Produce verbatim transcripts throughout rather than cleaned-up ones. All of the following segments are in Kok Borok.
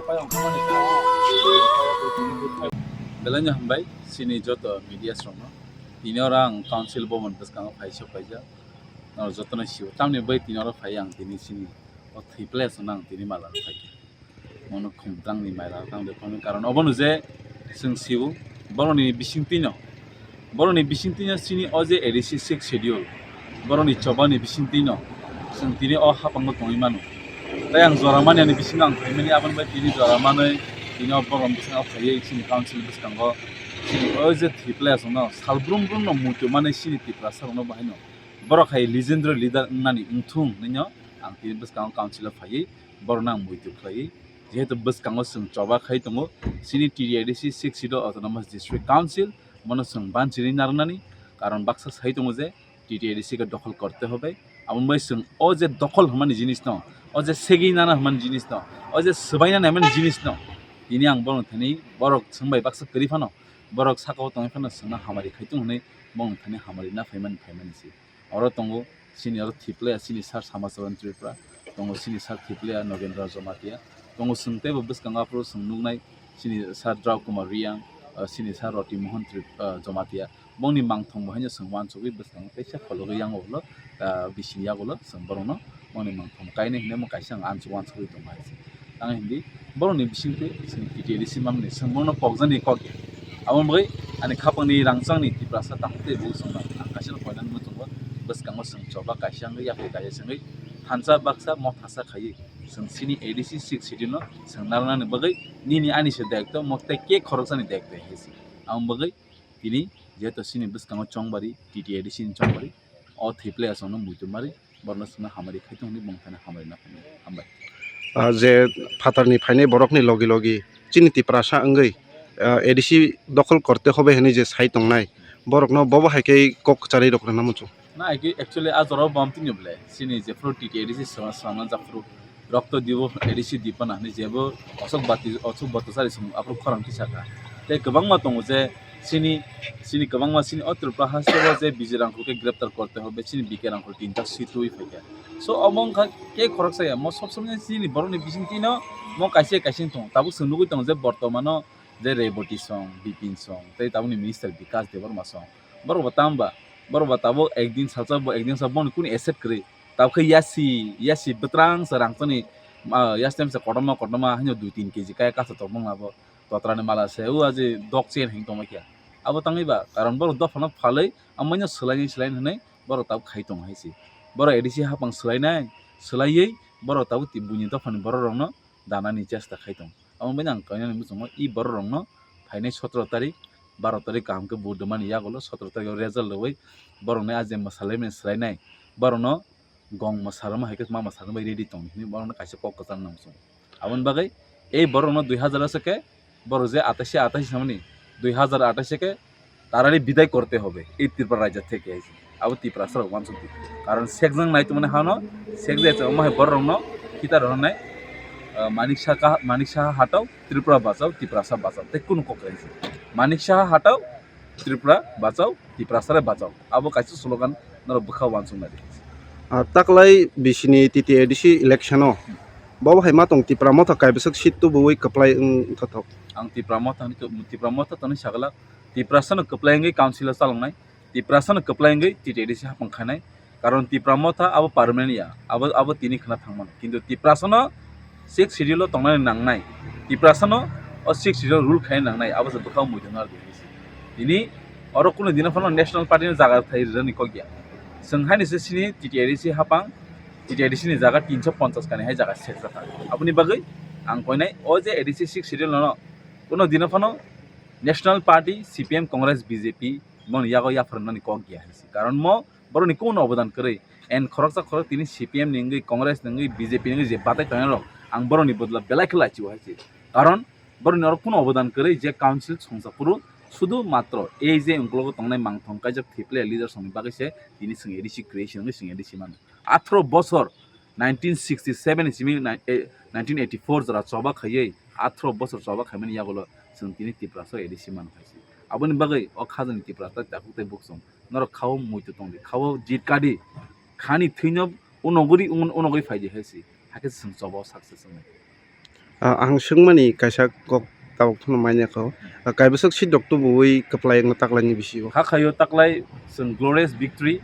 Belai no hambai chini joto media rokno. Tini oro ang council bhavan bwskango phai sok phaijak. Norok jotono sio. Tamni bai tini oro phai ang tini chini o thwi place no ang tini mala rok phaikha. Mono khumtrangni maila tang de phano karon obono je chwng sio borokni bisingtwino, borokni bisingtwino chini o je A D C sixth schedule, borokni chobani bisingtwino chwng tini o hapango tongwi mano. Tei ang jora mani ani bisingo ang phaimani, aboni bai tini jora manwi tini o borokni bisingo phaiwi chini council bwskango chini o je thwi place no salbrum brum no muitu manwi chini Tiprasa rokno bahaino borok hai legendary leader wngnani wngthung hinwi no ang tini bwskango council o phaiwi borokno ang muitu khlaiwi, jehetu bwskango chwng choba khai tongo, chini T T A D C sixth schedule autonomous district council, bono chwng banchiri narwknani karon baksa sai tongo je T T A D C ke dokhol korte hobe. Aboni bai chwng o je dokhol hwnmani jinis no, o je segwi nana hwnmani jinis no, o je swbai nana hwnmani jinis no, tini ang bono thani borok chwng bai baksa kwrwi phano, borok saka o tongwi phano chwngno hamari khai tongo hwnwi bono thani hamari na phaimani phaimani se. Oro tongo chini oro thwi player chini sir Samacharan Tripura, tongo chini sir thwi player Nogendra Jamatia, tongo chwng teibo bwskango aphuru chwng nuknai chini sir Drau Kumar Riang, ah, chini sir Roti Mohan Trip-, ah, Jamatia. Bongni mangthong bo haino chwng uansugwi bwskango teisa phologwi yango ulo, ah, bising yagulo chwng borokno bongni mangthong kainwi hinwi omo kaisa ang ansuk uansugwi tongo hai se. Tang hindi borokni bisingtwi chwng T T A D C mamani chwng bono kokjaknai kok ya. Aboni bagwi ani khapangni rangchakni Tiprasa tamo tei bo chwng ang kaisa no koinani muchungo bwskango chwng choba kaisa wngwi yapri kaisa se wngwi thansa baksa mothasa khaiwi chwng chini A D C sixth schedule no chwng narwknani bagwi nini ani se daitw mo tei khe khoroksani daitw hai se. Aboni bagwi tini jeto chini bwskango chongbari T T A D C ni chongbari o thwi player chwngno muitu mari borokno chwngno hamari khai tongo hwnwi bongthani hamari na phano hambai. Ah, je phatarni phainai borokni logi logi chini Tiprasa wngwi, ah, A D C dokhol korte hobe hwnwi je sai tongnai borokno bobo hai khe kok kwcharwi rok rwna muchung. Na, actually, a jora o bom tini bole chini jephuru T T A D C swrang swrang jak phuru rokto dibo A D C dibo na hinwi jebo osok bati, osok bati sari song aphuru khorang kisa kha. Tei kwbangma tongo je chini, chini kwbangma chini o Tripura haste o je Bijay Rangkhol khe greptar korte hobe, chini B K Rangkhol tinta sitwi phaikha. So omo wngkha khe khoroksa ya, mo sob somoi chini borokni bisingtwino mo kaisa kaisa tongo. Tabuk chwng nugwi tongo je bortomano je Reboti song, Bipin song, tei tabukni minister Bikas Debbarma song. Borok bo tamo ba, borok bo tabuk ekdin salsa bo, ekdin salsa boni kunu accept kwrwi. Tabuk khe yasi, yasi bwtrang se rangchakni, ah, yasi temsa kotorma kotorma haino dui tin K G kaya kasa tongmung abo. Totrani mala se, o aje dok chen hing tongma khe. Abo tangwi ba, karon borok dophano phalwi, amaino swlaini swlaini hwnwi borok tabuk khai tongo hai se. Borok A D C hapang swlainai, swlaiwi borok tabuk ti-, buini dophani borok rokno danani chesta khai tongo. Amo baino ang kainani muchungo, i borok rokno phainai sotoro tarik, baro tarik kaham khe vote rwmani yagulo, sotoro tarik o result rwui borokni a je mwsalaimani swlainai, borokno gong mwsa rwma hai khe ma mwsa rwmani ready tong hinwi borokno kaisa kok kwchang nang muchungo. Aboni bagwi ei borokno dui hazar o se khe borok je atai se atai se samani dui hazar atai se khe tarari bidai korte hobe ei Tripura rajya theke hai se. Abo Tiprasa rok uansuk di. Karon sekjang nai tongmani hano sekjai chwng omo hai borok rokno khitar rwnai, ah, Manik Saha, Manik Saha hatao, Tripura bachao, Tiprasa bachao. Tei kunu kok hai se. Manik Saha hatao, Tripura bachao, Tiprasa re bachao. Abo kaisa slogan norok bwkha uansuk nai di. Ah, taklai bisini T T A D C election o bobo hai ma tong Tipra Motha kaibwswk seat tubuwi kwplai wng thothok. Ang Tipra Motha ni, Tipra Motha tongni sagala Tiprasa no kwplai wngwi council o chaloknai, Tiprasa no kwplai wngwi T T A D C hapang khainai. Karon Tipra Motha abo permanent ya, abo, abo tini khna thangmano. Kintu Tiprasa no sixth schedule o tongnani nangnai, Tiprasa no o sixth schedule rule khaina nangnai, abo se bwkha muitu narwkdi. Tini oro kunu dino phano national party no jaga thai rwni kok ya. Chwng haini se sini T T A D C hapang, T T A D C ni jaga tinso ponchas kani hai jaga sek jakha. Aboni bagwi ang koinai o je A D C sixth schedule no kunu dino phano national party, C P M, Congress, B J P, moni yago yapharnani kok ya hai se. Karon mo borokni kunu obodan kwrwi. And khoroksa khorok tini C P M ni wngwi, Congress ni wngwi, B J P ni wngwi je batai tongnai rok, ang borokni bodol belai khe lachio hai se. Karon borokni oro kunu obodan kwrwi je council songsa phuru sudu matro ei je ungkologo tongnai mangthong kaijak thwi player leader songni bagwi se tini chwng A D C creation wngwi chwng A D C mano. Athro bosor nineteen sixty seven ni simi nai-, eh, nineteen eighty four jora choba khaiwi athro bosor choba khaimani yagulo chwng tini Tiprasa A D C mano hai se. Aboni bagwi o khajani Tiprasa takhuk tei buksong norok khao muitu tongdi, khao jit kadi, khani thwino unogwi, un-, unogwi phaidi hai se. Hakhe chwng choba o success wngnai. Ah, ang swngmani kaisa kok tabuk phano manya kho. Ah, kaibwswk seat rok tubuwi kwplai wngna taklaini bisingo. Kha khaio taklai chwng glorious victory,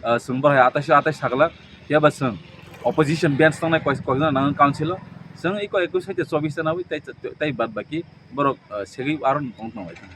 ah, chwng bohrok hai atais atais saglak, phiya ba chwng opposition bench tongnai koi-, koikna nango council o. Chwng iko ekus hai chobis ta nawi tai, tai bad baki borok, ah, segwi aro tong tong lai thang.